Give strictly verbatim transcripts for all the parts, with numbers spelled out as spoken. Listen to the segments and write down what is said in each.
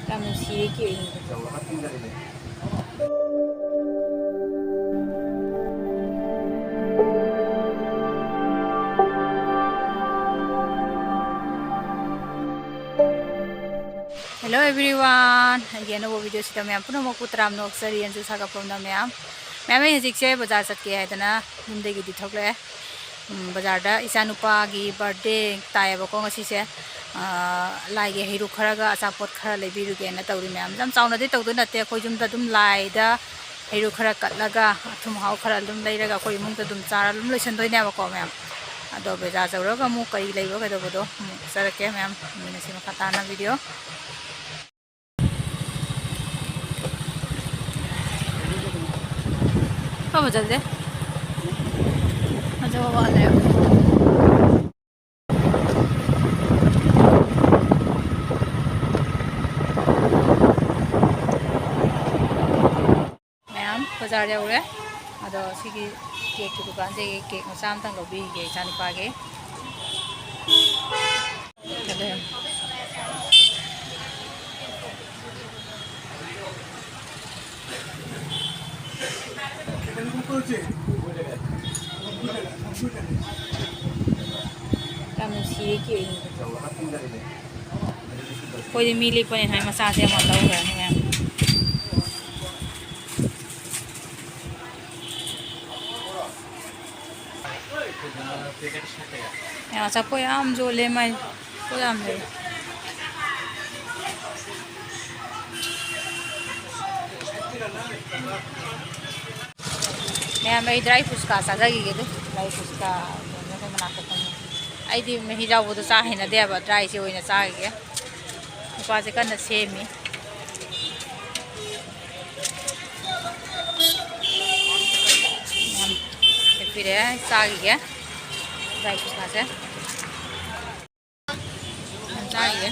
ꯌꯥꯝ ꯅꯨꯡꯁꯤꯌꯦ ꯀꯦꯛ ꯌꯦꯡꯕꯗꯣ꯫ Hello everyone, ꯑꯩꯒꯤ ꯑꯅꯧꯕ video ꯁꯤꯗ ꯃꯌꯥꯝ ꯄꯨꯝꯅꯃꯛꯄꯨ ꯇꯔꯥꯝꯅ ꯑꯣꯛꯆꯔꯤ꯫ ꯑꯟꯖꯨ ꯁꯥꯒꯠꯐꯝꯗ ꯃꯌꯥꯝ, ꯃꯌꯥꯝ ꯑꯩ ꯍꯧꯖꯤꯛꯁꯦ ꯕꯖꯥꯔ ꯆꯠꯀꯦ ꯍꯥꯏꯗꯅ ꯌꯨꯝꯗꯒꯤꯗꯤ ꯊꯣꯛꯂꯛꯑꯦ꯫ ꯎꯝ, ꯕꯖꯥꯔꯗ ꯏꯆꯥꯅꯨꯄꯥꯒꯤ birthday ꯇꯥꯏꯌꯦꯕꯀꯣ ꯉꯁꯤꯁꯦ꯫ ꯑꯥ, ꯂꯥꯏꯒꯤ ꯍꯩꯔꯨꯛ ꯈꯔꯒ ꯑꯆꯥꯄꯣꯠ ꯈꯔ ꯂꯩꯕꯤꯔꯨꯒꯦꯅ ꯇꯧꯔꯤ ꯃꯌꯥꯝ꯫ ꯌꯥꯝ ꯆꯥꯎꯅꯗꯤ ꯇꯧꯗꯣꯏ ꯅꯠꯇꯦ, ꯑꯩꯈꯣꯏ ꯌꯨꯝꯗ ꯑꯗꯨꯝ ꯂꯥꯏꯗ ꯍꯩꯔꯨꯛ ꯈꯔ ꯀꯠꯂꯒ ꯑꯊꯨꯝ ꯑꯍꯥꯎ ꯈꯔ ꯑꯗꯨꯝ ꯂꯩꯔꯒ ꯑꯩꯈꯣꯏ ꯏꯃꯨꯡꯗ ꯑꯗꯨꯝ ꯆꯥꯔ ꯑꯗꯨꯝ ꯂꯣꯏꯁꯟꯗꯣꯏꯅꯦꯕꯀꯣ ꯃꯌꯥꯝ꯫ ꯑꯗꯣ ꯕꯖꯥꯔ ꯌꯧꯔꯒ ꯑꯃꯨꯛ ꯀꯔꯤ ꯂꯩꯕ ꯀꯩꯗꯧꯕꯗꯣ ꯑꯃꯨꯛ ꯆꯠꯂꯛꯀꯦ ꯃꯌꯥꯝ꯫ ꯌꯦꯡꯃꯤꯟꯅꯁꯤ ꯃꯈꯥ ꯇꯥꯅ video꯫ ꯐꯕ ꯆꯠꯂꯦ꯫ ꯐꯖꯕ ꯋꯥꯠꯂꯦ꯫ ꯃꯌꯥꯝ ꯕꯖꯥꯔ ꯌꯧꯔꯦ꯫ ꯑꯗꯣ ꯁꯤꯒꯤ ꯀꯦꯛꯀꯤ ꯗꯨꯀꯥꯟꯁꯤꯗꯒꯤ ꯀꯦꯛ ꯃꯆꯥ ꯑꯝꯇꯪ ꯂꯧꯕꯤꯒꯦ ꯏꯆꯥꯅꯨꯄꯥꯒꯤ꯫ ꯌꯥꯝ ꯅꯨꯡꯁꯤꯌꯦ ꯀꯦꯛ ꯌꯦꯡꯕꯗꯣ꯫ ꯑꯩꯈꯣꯏꯗꯤ ꯃꯤ ꯂꯦꯛꯄꯅꯦ ꯍꯥꯏ ꯃꯆꯥꯁꯦ ꯑꯃ ꯂꯧꯈ꯭ꯔꯅꯤ ꯃꯌꯥꯝ꯫ ꯌꯥꯝ ꯑꯆꯥꯄꯣꯠ ꯌꯥꯝ ꯌꯣꯜꯂꯦ ꯃꯥꯏ꯫ ꯄꯣꯠ ꯌꯥꯝ ꯂꯩ꯫ ꯃꯌꯥꯝ ꯑꯩ dry ꯐꯨꯆꯀꯥ ꯆꯥꯖꯈꯤꯒꯦ ꯑꯗꯨ꯫ Dry ꯐꯨꯆꯀꯥ ꯌꯣꯟꯕ ꯃꯅꯥꯛꯇ ꯐꯝꯃꯤ꯫ ꯑꯩꯗꯤ ꯃꯍꯤ ꯌꯥꯎꯕꯗꯣ ꯆꯥ ꯍꯩꯅꯗꯦꯕ, dry ꯁꯦ ꯑꯣꯏꯅ ꯆꯥꯈꯤꯒꯦ꯫ ꯅꯨꯄꯥꯁꯦ ꯀꯟꯅ ꯁꯦꯝꯃꯤ꯫ ꯌꯥꯝ ꯍꯦꯛꯄꯤꯔꯦ, ꯆꯥꯈꯤꯒꯦ꯫ Dry ꯐꯨꯆꯀꯥꯁꯦ꯫ ꯌꯥꯝ ꯆꯥꯈꯤꯒꯦ꯫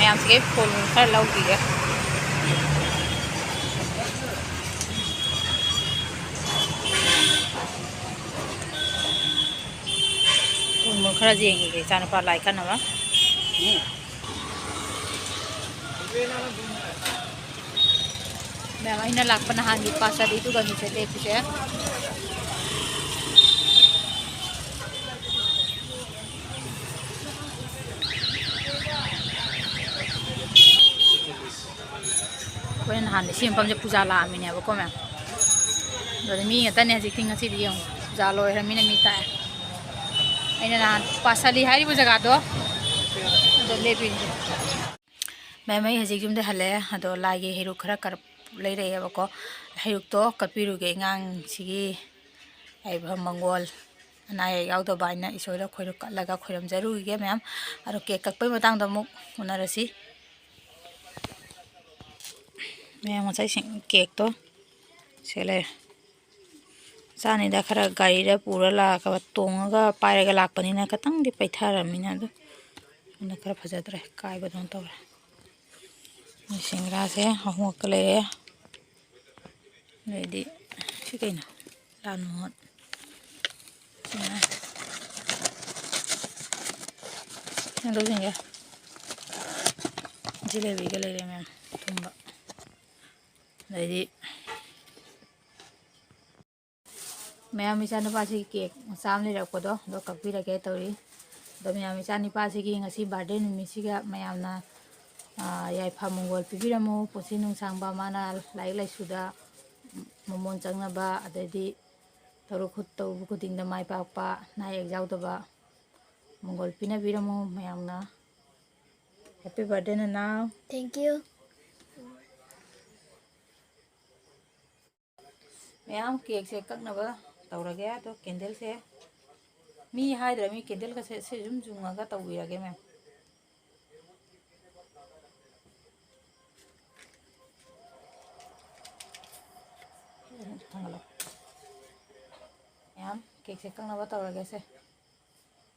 ꯃꯌꯥꯝꯁꯤꯒꯤ ꯐꯨꯜ ꯈꯔ ꯂꯧꯈꯤꯒꯦ꯫ ꯐꯨꯜ ꯈꯔ ꯌꯦꯡꯈꯤꯒꯦ ꯏꯆꯥꯅꯨꯄꯥ ꯂꯥꯏ ꯀꯟꯅꯕ꯫ ꯃꯌꯥꯝ, ꯑꯩꯅ ꯂꯥꯛꯄ ꯅꯍꯥꯟꯒꯤ ꯄꯥꯁꯇꯔꯗꯨꯒꯅꯤꯁꯦ ꯂꯦꯞꯄꯤꯁꯦ꯫ ꯑꯩꯈꯣꯏꯅ ꯅꯍꯥꯟꯗꯤ ꯁꯤ ꯃꯐꯝꯁꯦ ꯄꯨꯖꯥ ꯂꯥꯛꯑꯝꯃꯤꯅꯦꯕꯀꯣ ꯃꯌꯥꯝ꯫ ꯑꯗꯨꯗꯤ ꯃꯤ ꯉꯥꯛꯇꯅꯦ ꯍꯧꯖꯤꯛꯇꯤ, ꯉꯁꯤꯗꯤ ꯌꯦꯡꯉꯨ, ꯄꯨꯖꯥ ꯂꯣꯏꯈ꯭ꯔꯃꯤꯅ ꯃꯤ ꯇꯥꯛꯑꯦ꯫ ꯑꯩꯅ ꯅꯍꯥꯟ ꯄꯥꯁꯥꯂꯤ ꯍꯥꯏꯔꯤꯕ ꯖꯒꯥꯗꯣ ꯑꯗꯣ ꯂꯦꯞꯄꯤꯅꯦ꯫ ꯃꯦꯝ, ꯑꯩ ꯍꯧꯖꯤꯛ ꯌꯨꯝꯗ ꯍꯜꯂꯛꯑꯦ꯫ ꯑꯗꯣ ꯂꯥꯏꯒꯤ ꯍꯩꯔꯨꯛ ꯈꯔ ꯀꯔꯞ ꯂꯩꯔꯛꯑꯦꯕꯀꯣ꯫ ꯍꯩꯔꯨꯛꯇꯣ ꯀꯠꯄꯤꯔꯨꯒꯦ ꯑꯉꯥꯡꯁꯤꯒꯤ ꯌꯥꯏꯐ ꯃꯪꯒꯣꯜ, ꯑꯅꯥ ꯑꯌꯦꯛ ꯌꯥꯎꯗꯕ ꯍꯥꯏꯅ ꯏꯁꯣꯔꯗ ꯈꯣꯏꯔꯨ ꯀꯠꯂꯒ ꯈꯣꯏꯔꯝꯖꯔꯨꯈꯤꯒꯦ ꯃꯌꯥꯝ꯫ ꯑꯗꯣ ꯀꯦꯛ ꯀꯛꯄꯩ ꯃꯇꯥꯡꯗ ꯑꯃꯨꯛ ꯎꯅꯔꯁꯤ꯫ ꯃꯌꯥꯝ, ꯉꯁꯥꯏ ꯁꯤꯡ-, ꯀꯦꯛꯇꯣ ꯁꯤ ꯂꯩꯔꯦ꯫ ꯆꯥꯅꯤꯗ ꯈꯔ ꯒꯥꯔꯤꯗ ꯄꯨꯔ ꯂꯥꯛꯑꯒ, ꯇꯣꯡꯉꯒ ꯄꯥꯏꯔꯒ ꯂꯥꯛꯄꯅꯤꯅ ꯈꯤꯇꯪꯗꯤ ꯄꯩꯊꯔꯃꯤꯅ ꯑꯗꯨ ꯑꯗꯨꯅ ꯈꯔ ꯐꯖꯗ꯭ꯔꯦ, ꯀꯥꯏꯕꯗꯧꯅ ꯇꯧꯔꯦ꯫ ꯁꯤꯡꯒꯔꯥꯁꯦ ꯑꯍꯨꯝꯃꯛꯀ ꯂꯩꯔꯦ꯫ ꯑꯗꯩꯗꯤ ꯁꯤ ꯀꯩꯅꯣ? ꯂꯥꯜ ꯃꯣꯍꯣꯟ꯫ ꯁꯤꯅ ꯁꯦꯝꯗꯣꯛꯁꯤꯟꯒꯦ꯫ ꯖꯤꯂꯦꯕꯤꯒ ꯂꯩꯔꯦ ꯃꯌꯥꯝ ꯑꯊꯨꯝꯕ꯫ ꯑꯗꯩꯗꯤ ꯃꯌꯥꯝ, ꯏꯆꯥꯅꯨꯄꯥꯁꯤꯒꯤ ꯀꯦꯛ ꯃꯆꯥ ꯑꯃ ꯂꯩꯔꯛꯄꯗꯣ ꯑꯗꯣ ꯀꯛꯄꯤꯔꯒꯦ ꯇꯧꯔꯤ꯫ ꯑꯗꯣ ꯃꯌꯥꯝ, ꯏꯆꯥꯅꯨꯄꯥꯁꯤꯒꯤ ꯉꯁꯤ ꯕꯥꯔꯗꯦ ꯅꯨꯃꯤꯠꯁꯤꯒ ꯃꯌꯥꯝꯅ, ꯑꯥ, ꯌꯥꯏꯐ ꯃꯪꯒꯣꯜ ꯄꯤꯕꯤꯔꯝꯃꯨ, ꯄꯨꯟꯁꯤ ꯅꯨꯡꯁꯥꯡꯕ, ꯃꯥꯅ ꯂꯥꯏꯔꯤꯛ ꯂꯥꯏꯁꯨꯗ ꯃꯃꯣꯟ ꯆꯪꯅꯕ, ꯑꯗꯩꯗꯤ ꯊꯕꯛ ꯈꯨꯠ ꯇꯧꯕ ꯈꯨꯗꯤꯡꯗ ꯃꯥꯏ ꯄꯥꯛꯄ, ꯑꯅꯥ ꯑꯌꯦꯛ ꯌꯥꯎꯗꯕ ꯃꯪꯒꯣꯜ ꯄꯤꯅꯕꯤꯔꯝꯃꯨ ꯃꯌꯥꯝꯅ꯫ Happy birthday, ꯅꯅꯥꯎ꯫ Thank you꯫ ꯃꯌꯥꯝ, ꯀꯦꯛꯁꯦ ꯀꯛꯅꯕ ꯇꯧꯔꯒꯦ꯫ ꯑꯗꯣ ꯀꯦꯟꯗꯜꯁꯦ ꯃꯤ ꯍꯥꯏꯗ꯭ꯔ ꯃꯤ ꯀꯦꯟꯗꯜꯒꯁꯦ ꯁꯤ ꯁꯨꯝ ꯌꯨꯡꯉꯒ ꯇꯧꯕꯤꯔꯒꯦ ꯃꯌꯥꯝ꯫ ꯊꯥꯡꯒꯠꯂꯣ꯫ ꯃꯌꯥꯝ, ꯀꯦꯛꯁꯦ ꯀꯛꯅꯕ ꯇꯧꯔꯒꯦꯁꯦ꯫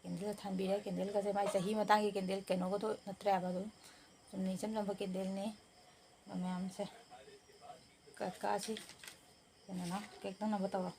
ꯀꯦꯟꯗꯜ ꯊꯥꯟꯕꯤꯔꯦ꯫ ꯀꯦꯟꯗꯜꯒꯁꯦ ꯃꯥꯏ ꯆꯍꯤ ꯃꯇꯥꯡꯒꯤ ꯀꯦꯟꯗꯜ ꯀꯩꯅꯣꯒꯗꯣ ꯅꯠꯇ꯭ꯔꯦ ꯍꯥꯏꯕ, ꯑꯗꯨꯝ ꯆꯨꯝꯅ ꯏꯆꯝ ꯆꯝꯕ candleꯅꯤ꯫ ꯑꯗꯣ ꯃꯌꯥꯝꯁꯦ ꯀ-, ꯀꯛꯑꯁꯤ꯫ ꯀꯩꯅꯣꯅ cake ꯇꯧꯅꯕ ꯇꯧꯔꯣ꯫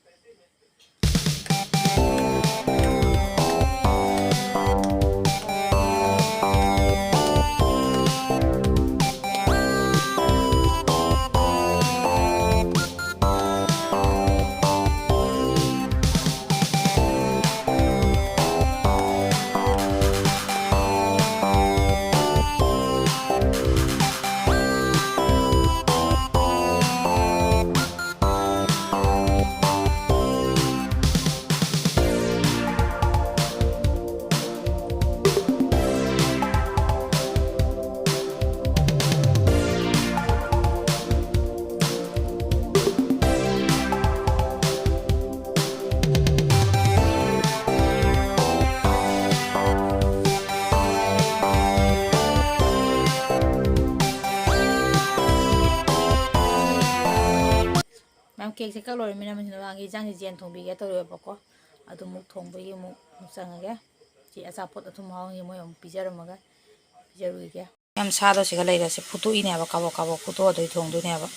ꯃꯌꯥꯝ, cakeꯁꯦ ꯀꯛ ꯂꯣꯏꯔꯃꯤꯅ, ꯃꯁꯤ ꯃꯃꯥꯡꯒꯤ ꯏꯟꯖꯥꯡꯁꯦ ꯌꯦꯟ ꯊꯣꯡꯕꯤꯒꯦ ꯇꯧꯔꯦꯕꯀꯣ꯫ ꯑꯗꯨ ꯑꯃꯨꯛ ꯊꯣꯡꯕꯒꯤ ꯑꯃꯨꯛ, ꯑꯃꯨꯛ ꯆꯪꯉꯒꯦ꯫ ꯁꯤ ꯑꯆꯥꯄꯣꯠ ꯑꯊꯨꯝ ꯑꯍꯥꯎꯒꯤ ꯃꯣꯏ ꯑꯃꯨꯛ ꯄꯤꯖꯔꯝꯃꯒ ꯄꯤꯖꯔꯨꯈꯤꯒꯦ꯫ ꯌꯥꯝ ꯁꯥꯗꯣ ꯁꯤꯒ ꯂꯩꯔꯦ꯫ ꯁꯤ ꯐꯨꯠꯇꯣꯛꯏꯅꯦꯕ, ꯀꯥꯕꯣꯛ ꯀꯥꯕꯣꯛ ꯐꯨꯠꯇꯣꯛꯑꯗꯣꯏ ꯊꯣꯡꯗꯣꯏꯅꯦꯕ꯫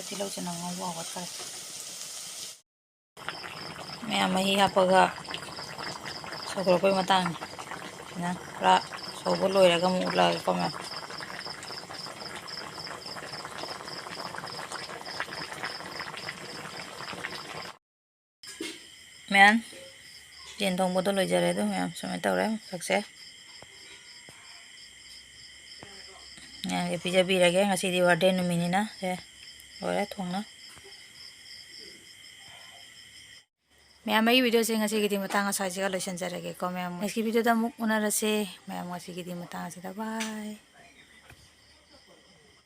ꯇꯤꯜꯍꯧ ꯆꯅꯝ ꯉꯧꯕ ꯍꯧꯒꯠꯈ꯭ꯔꯦ꯫ ꯃꯌꯥꯝ ꯃꯍꯤ ꯍꯥꯞꯄꯒ ꯁꯧꯒꯠꯂꯛꯄꯩ ꯃꯇꯥꯡꯅꯤ꯫ ꯁꯤꯅ ꯄꯨꯔꯥ ꯁꯧꯕ ꯂꯣꯏꯔꯒ ꯑꯃꯨꯛ ꯎꯠꯂꯛꯑꯒꯦꯀꯣ ꯃꯌꯥꯝ꯫ ꯃꯌꯥꯝ, ꯌꯦꯟ ꯊꯣꯡꯕꯗꯣ ꯂꯣꯏꯖꯔꯦ꯫ ꯑꯗꯨ ꯃꯌꯥꯝ ꯁꯨꯃꯥꯏꯅ ꯇꯧꯔꯦ ꯃꯁꯛꯁꯦ꯫ ꯃꯌꯥꯝꯒꯤ ꯄꯤꯖꯕꯤꯔꯒꯦ꯫ ꯉꯁꯤꯗꯤ birthday ꯅꯨꯃꯤꯠꯅꯤꯅ꯫ ꯁꯦ, ꯂꯣꯏꯔꯦ ꯊꯣꯡꯅ꯫ ꯃꯌꯥꯝ, ꯑꯩꯒꯤ videoꯁꯦ ꯉꯁꯤꯒꯤꯗꯤ ꯃꯇꯥꯡ ꯑꯁ꯭ꯋꯥꯏꯁꯤꯒ ꯂꯣꯏꯁꯤꯟꯖꯔꯒꯦꯀꯣ꯫ ꯃꯌꯥꯝ, next videoꯗ ꯑꯃꯨꯛ ꯎꯅꯔꯁꯦ꯫ ꯃꯌꯥꯝ, ꯉꯁꯤꯒꯤꯗꯤ ꯃꯇꯥꯡ ꯑꯁꯤꯗ bye꯫